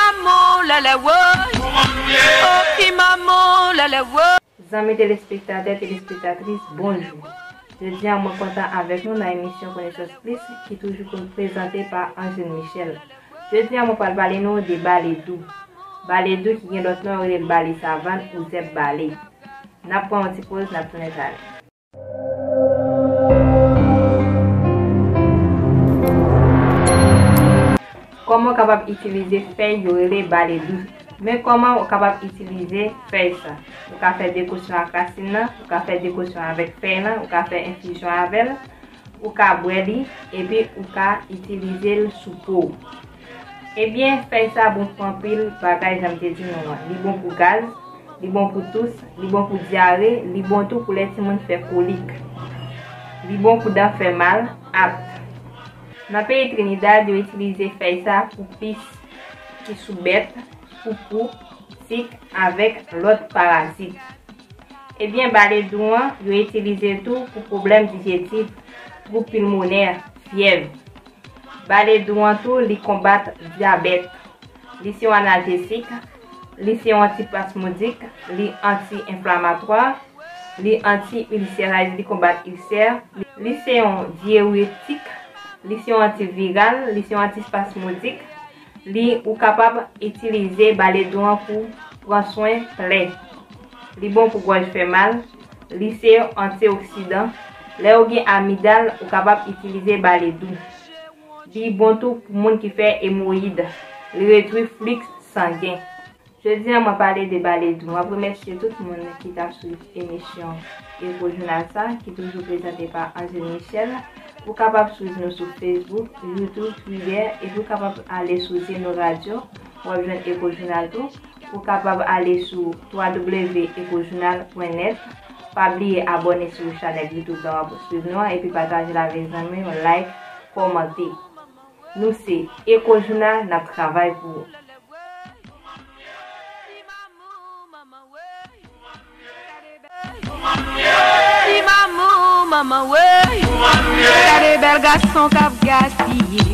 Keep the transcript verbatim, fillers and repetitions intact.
Maman, lèlè, woy. Oh, ti maman, lèlè, woy. Zanmi telespektatè, telespektatris, bonjou. Jodi a, mwen kontan avèk nou nan emisyon Konesans Plis ki toujou prezante pa Angèle Michel. Jodi a, mwen pral pale nou de bale dou. Bale dou ki gen lòt non, yo rele l bale savann ou zèb bale. N ap pran yon ti poz, n ap tounen talè. Kòman w kapab itilize fèy yo rele bale dou? Men kòman w kapab itilize fèy sa. Ou ka fè dekosyon ak rasin nan, ou ka fè dekosyon avèk fèy lan, ou ka fè enfizyon avè l, ou ka bwè li, epi ou ka itilize l sou po w. Ebyen, fèy sa bon pou anpil bagay, jan m te di nou an. Li bon pou gaz, li bon pou tous, li bon pou dyare, li bon tou pou lè timoun fè kolik. Li bon pou dan fè mal, apt. Nan peyi Trinidad, yo itilize fèy sa pou pis ki sou bèt, poupou, tik avèk lòt parazit. Ebyen, bale dou an, yo itilize l tou pou pwoblèm dijestif, twou pilmonè, fyèv. Bale dou an tou, li konbat dyabèt. Li se yon analjesik, li se yon antispasmodik, li anti-enflamatwa, li anti-ilsè, sa vle di li konbat ilsè, li se yon diyuretik, li se yon antiviral, li se yon antispasmodik, li, ou kapab itilize bale dou an pou pran swen plè. Li bon pou gòj fè mal, li se yon antioksidan. Lè ou gen amidal, ou kapab itilize bale dou. Li bon tou pou moun ki fè emoyid. Li redwi fliks sangen. Jodi a, mwen pale de bale dou. Mwen ap remèsye tout moun ki t ap swiv emisyon Eko Jounal sa, ki toujou prezante pa Angèle Michel. Ou kapab swiv nou sou Facebook, YouTube, Twitter, epi ou kapab ale sou Zeno Radio, w ap jwenn Eko Jounal tou. Ou kapab ale sou w w w ekojounal pwen nèt. Pa bliye abòne sou chanèl YouTube la w ap swiv nou an, epi pataje l avèk zanmi w, like, kòmante. Nou se Eko Jounal, n ap travay pou ou. Ti maman, manman, wey. Gade bèl gason k ap gaspiye.